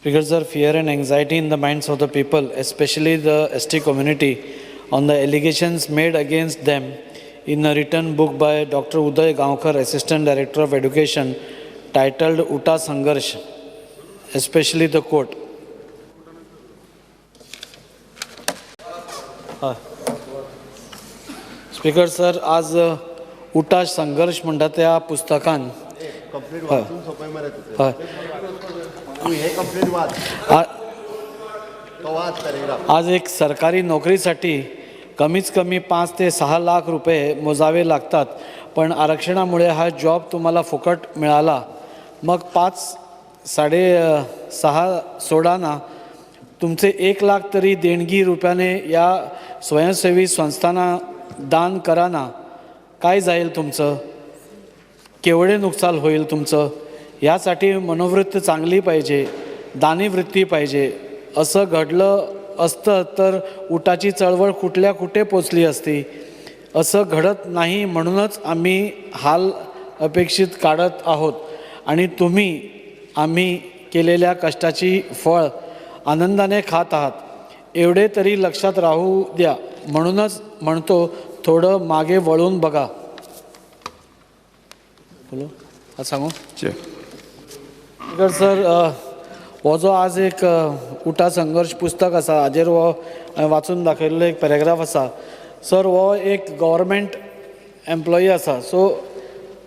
Speaker sir, fear and anxiety in the minds of the people, especially the ST community, on the allegations made against them in a written book by Dr. Uday Gaonkar, Assistant Director of Education, titled Uta Sangharsh, especially the court. हय. Speaker sir, आज उटा संघर्ष म्हणटा त्या पुस्तकान complete वाचून सोंपय मरे तुजें. हय. तूं हें कंप्लीट वाच. तो वाच पॅरेग्राफ. आज एक सरकारी नोकरीसाठी कमीत कमी 5 ते 6 लाख रुपये मोजावे लागतात, पण आरक्षणामुळे हा जॉब तुम्हाला फुकट मिळाला. मग 5 6.5 सोडा ना, तुमचे 1 लाख तरी देणगी रुपयाने या स्वयंसेवी संस्थांना दान करा ना. काय जाईल तुमचं, केवढे नुकसान होईल तुमचं. यासाठी मनोवृत्ती चांगली पाहिजे, दानीवृत्ती पाहिजे. असं घडलं असतं तर उटाची चळवळ कुठल्या कुठे पोचली असती. असं घडत नाही म्हणूनच आम्ही हाल अपेक्षित काढत आहोत आणि तुम्ही आम्ही केलेल्या कष्टाची फळ आनंदाने खात आहात, एवढे तरी लक्षात राहू द्या. म्हणूनच म्हणतो, थोडं मागे वळून बघा. बोलो हा सांगू. सर, हो जो आज एक उटा संघर्ष पुस्तक आसा, हाजेर हो हांवें वाचून दाखयल्लो एक पॅरेग्राफ आसा. सर, हो एक गव्हर्मेंट एम्प्लॉई आसा, सो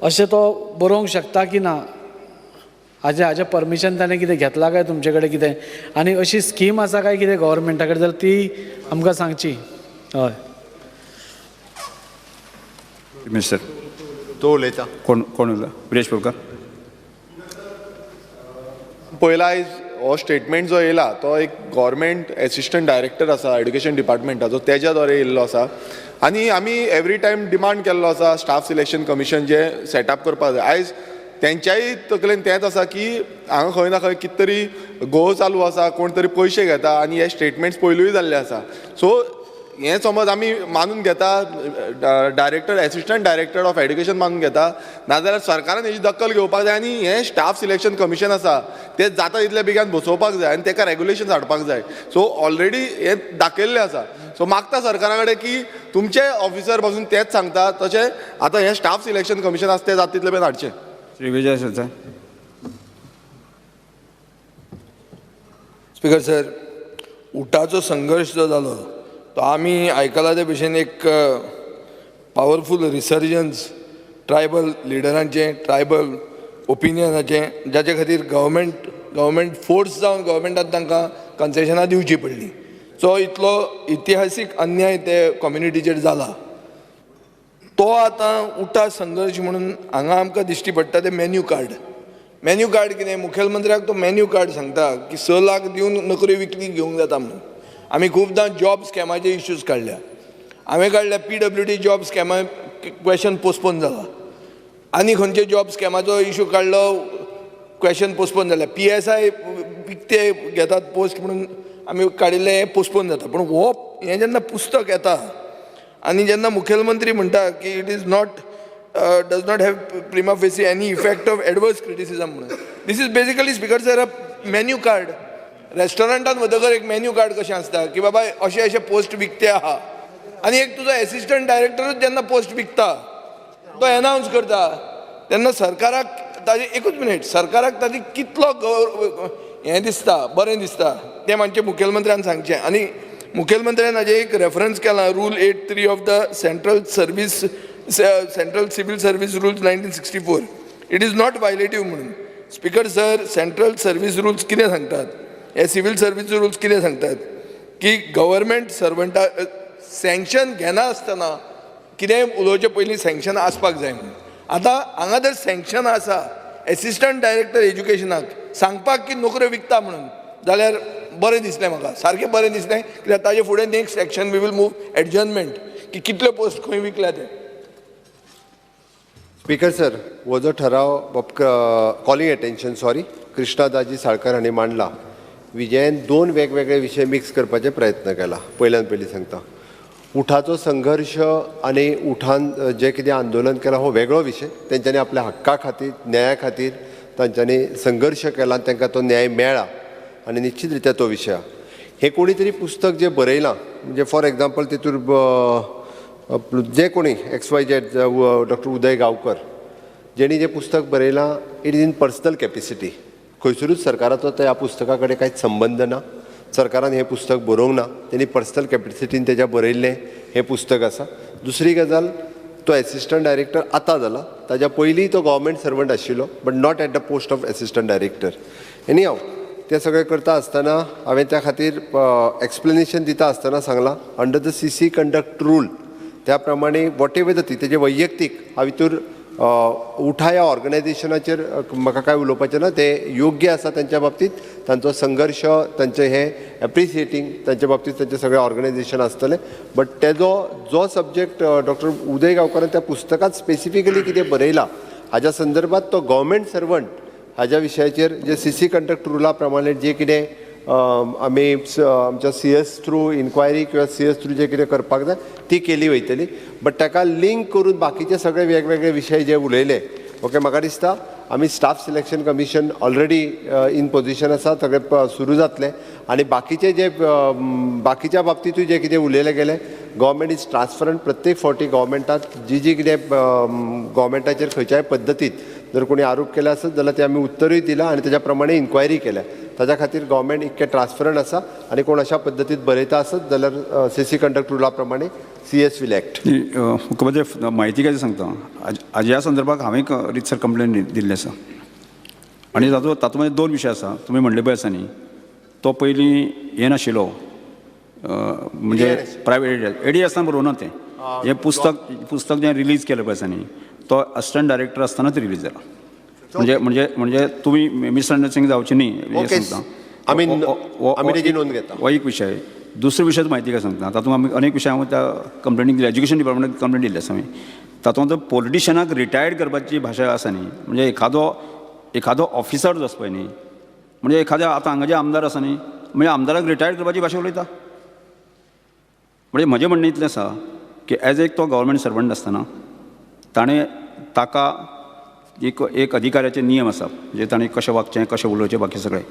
अशें तो बरोवंक शकता की ना, हाजें हाजें परमिशन ताणें कितें घेतलां काय तुमचे कडेन कितें, आनी अशी स्कीम आसा काय कितें गव्हर्मेंटा कडेन, जाल्यार ती आमकां सांगची. हय. मिनिस्टर. तो उलयता. कोण कोण उलयता? विरेश बोरकार. पयला आयज हो स्टेटमेंट जो येयला तो एक गव्हर्मेंट एसिस्टंट डायरेक्टर आसा एड्युकेशन डिपार्टमेंटाचो, तेज्या द्वारे येयल्लो आसा. आनी आमी एवरी टायम डिमांड केल्लो आसा स्टाफ सिलेक्शन कमिशन जे सेटअप करपाक जाय. आयज तेंच्याय तकलेन तेंच आसा की हांगा खंय ना खंय कितें तरी घोळ चालू आसा, कोण तरी पयशे घेता आनी हे स्टेटमेंट्स पयलूय जाल्ले आसा. सो हें समज आमी मानून घेता, director assistant director of education मानून घेता, नाजाल्यार सरकारान हेजी दखल घेवपाक जाय आनी हें स्टाफ सिलेक्शन कमिशन आसा तें जाता तितल्या बेगान बसोवपाक जाय आनी तेका रेगुलेशन हाडपाक जाय. सो ऑलरेडी हें दाखयल्लें आसा. सो मागता सरकारा कडेन की तुमचे ऑफिसर पासून तेंच सांगता, तशें आतां हें स्टाफ सिलेक्शन कमिशन आसा तें जाता तितले बेगीन हाडचें. श्री विजय सरदेसाय. स्पीकर सर, उटाचो संघर्श जो जालो तो आमी आयकला ते भशेन एक पावरफूल रिसर्जन्स ट्रायबल लिडरांचें, ट्रायबल ओपिनियनाचें, जाचे खातीर गव्हर्मेंट फोर्स जावन गव्हर्मेंटान तांकां कन्सेशनां दिवची पडलीं. सो इतलो इतिहासीक अन्याय ते कम्युनिटीचेर जाला, तो आतां उटा संघर्श म्हणून हांगा आमकां दिश्टी पडटा तें मेन्यू कार्ड. मेन्यू कार्ड कितें, मुखेलमंत्र्याक तो मेन्यू कार्ड सांगता की 6 लाख दिवन नोकरी विकती घेवंक जाता म्हणून. आमी खुबदां जॉब स्कॅमाचे इश्यूज काडल्या, हांवें काडल्या PWD job स्कॅमा क्वेशन पोस्टपोन जाला, आनी खंयचे जॉब स्कॅमाचो इशू काडलो, क्वेशन पोस्टपोन जालें. PSI विकते घेतात पोस्ट म्हणून आमी काडिल्लें, हें पोस्टपोन जाता. पूण हो हें जेन्ना पुस्तक येता आनी जेन्ना मुखेलमंत्री म्हणटा की it is not does not have prima facie any effect of adverse criticism म्हणून, this is basically speaker sir a menu card. रेस्टॉरंटान वतकर एक मेन्यू कार्ड कशें आसता की बाबा अशे अशे पोस्ट विकते आहा, आनी एक तुजो एसिस्टंट डायरेक्टरूच जेन्ना पोस्ट विकता तो एनावन्स करता तेन्ना सरकाराक ताजे एकूच मिनीट, सरकाराक ताजी कितलो हें दिसता, बरें दिसता तें मातशें मुखेलमंत्र्यान सांगचें. आनी मुखेलमंत्र्यान हाजें एक रेफरन्स केलां, rule 8(3) of the central civil service rules 1964, it is not violative म्हणून. Speaker sir, central service rules कितें सांगतात, हे सिवील सर्वीस रुल्स कितें सांगतात की गव्हर्मेंट सर्वंटा सँक्शन घेना आसतना कितेंय उलोवचें पयलीं सँक्शन आसपाक जाय म्हणून. आतां हांगा जर सँक्शन आसा एसिस्टंट डायरेक्टर एज्युकेशनाक सांगपाक की नोकऱ्यो विकता म्हणून, जाल्यार बरें दिसलें म्हाका, सारकें बरें दिसलें. कित्याक ताजे फुडें next action we will move adjournment की कितले पोस्ट खंय विकल्या ते. स्पीकर सर, हो जो ठराव कॉलिंग एटेन्शन सॉरी कृष्णा दाजी साळकर हांणी मांडला, विजयान 2 वेगवेगळे विशय मिक्स करपाचे प्रयत्न केला. पयल्यान पयलीं सांगता, उठाचो संघर्श आनी उठान जें कितें आंदोलन केलां हो वेगळो विशय. तेंच्यांनी आपल्या हक्का खातीर, न्याया खातीर तांच्यांनी संघर्श केला आनी तांकां तो न्याय मेळ्ळा. आनी निश्चित रित्या तो विशय आहा. हें कोणी तरी पुस्तक जें बरयलां, म्हणजे फॉर एग्जाम्पल तितूर जे कोणी XYZ doctor Uday Gaonkar जेणी जें पुस्तक बरयलां, it is in personal capacity. खंयसरूच सरकाराचो त्या पुस्तका कडेन कांयच संबंद ना. सरकारान हें पुस्तक बरोवंक ना, तेणी पर्सनल कॅपेसिटीन तेज्या बरयल्लें हें पुस्तक आसा. दुसरी गजाल, तो एसिस्टंट डायरेक्टर आतां जाला, ताज्या पयलीं तो गव्हर्मेंट सर्वंट आशिल्लो, but not at the post of assistant director. Anyhow, तें सगळें करता आसतना हांवें त्या खातीर एक्सप्लेनेशन दिता आसतना सांगलां, under the CC conduct rule त्या प्रमाणे what ever the ती तेजें वैयक्तीक हांव हितूर उठा ह्या ऑर्गनायझेशनाचेर म्हाका कांय उलोवपाचें ना. ते योग्य आसा तांच्या बाबतींत, तांचो संघर्श, तांचें हें एप्रिसिएटींग तांच्या बाबतींत तांचें सगळें ऑर्गनायझेशन आसतलें. बट तेजो जो सब्जेक्ट डॉक्टर उदय गांवकारान त्या पुस्तकांत स्पेसिफिकली कितें बरयलां हाज्या संदर्भात, तो गव्हर्मेंट सर्वंट हाज्या विशयाचेर जे सीसी कंडक्ट रुला प्रमाणे जे कितें आमी आमच्या सीएस थ्रू इन्क्वायरी किंवा सीएस थ्रू जे कितें करपाक जाय ती केली वयतली. बट ताका लिंक करून बाकीचे सगळे वेगवेगळे विशय जे उलयले, ओके, म्हाका दिसता आमी staff selection commission already in position आसा, सगळे सुरू जातले आनी बाकीचे जे बाकीच्या बाबतींतूय जे कितें उलयले गेले, गव्हर्मेंट is transparent. प्रत्येक फावटी गव्हर्मेंटात जी जी कितें गव्हर्मेंटाचेर खंयच्याय पद्दतीत जर कोणी आरोप केले आसत जाल्यार ते आमी उत्तरूय दिलां आनी तेज्या प्रमाणे इन्क्वायरी केल्या. ताज्या खातीर गव्हर्मेंट इतकें ट्रान्सपरंट आसा आनी कोण अशा पद्दतीत बरयता आसत जाल्यार सीसी कंडक्ट रुला प्रमाणे सीएस will act. मुख्यमंत्री, म्हायती काय सांगता, ह्या संदर्भात हांवें एक रितसर कंप्लेन दिल्ली आसा आनी तातूंत मदीं दोन विशय आसा. तुमी म्हणले पळय आसा न्ही, तो पयलीं हें नाशिल्लो, म्हणजे प्रायवेट एडी आसतना बरोवना तें. हें पुस्तक जें रिलीज केलें पळय आसा न्ही, तो असिस्टंट डायरेक्टर आसतनाच रिलीज जाला. म्हणजे म्हणजे म्हणजे तुमी मिसअंडरस्टँडिंग जावची न्ही हें सांगता. आमी तेजी नोंद घेता. हो एक विशय. दुसरो विशय म्हायती काय सांगता, तातूंत आमी अनेक विशय हांव त्या कंप्लेनीक दिल्या, एज्युकेशन डिपार्टमेंटाक कंप्लेन दिल्ली आसा हांवें. तातूंत पॉलिटिशनाक रिटायर्ड करपाची भाशा आसा न्ही, म्हणजे एखादो ऑफिसर जो आसा पळय न्ही, म्हणजे एखाद्या आतां हांगा जे आमदार आसा न्ही, म्हणजे आमदाराक रिटायर्ड करपाची भाशा उलयता. म्हणजे म्हजें म्हणणें इतलें आसा की एज एक तो गव्हर्मेंट सर्वंट आसतना ताणें ताका एक अधिकाऱ्याचे नियम आसा, म्हणजे ताणें कशें वागचें, कशें उलोवचें, बाकी सगळें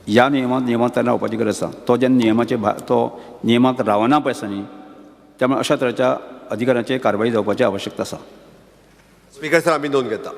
ह्या नियमांत ताणें रावपाची गरज आसा. तो जेन्ना नियमाचे तो नियमाक रावना पळय आसा न्ही, त्यामुळे अशा तरेच्या अधिकाऱ्यांचेर कारवाई जावपाची आवश्यकता आसा. स्पीकर सर, आमी नोंद घेता.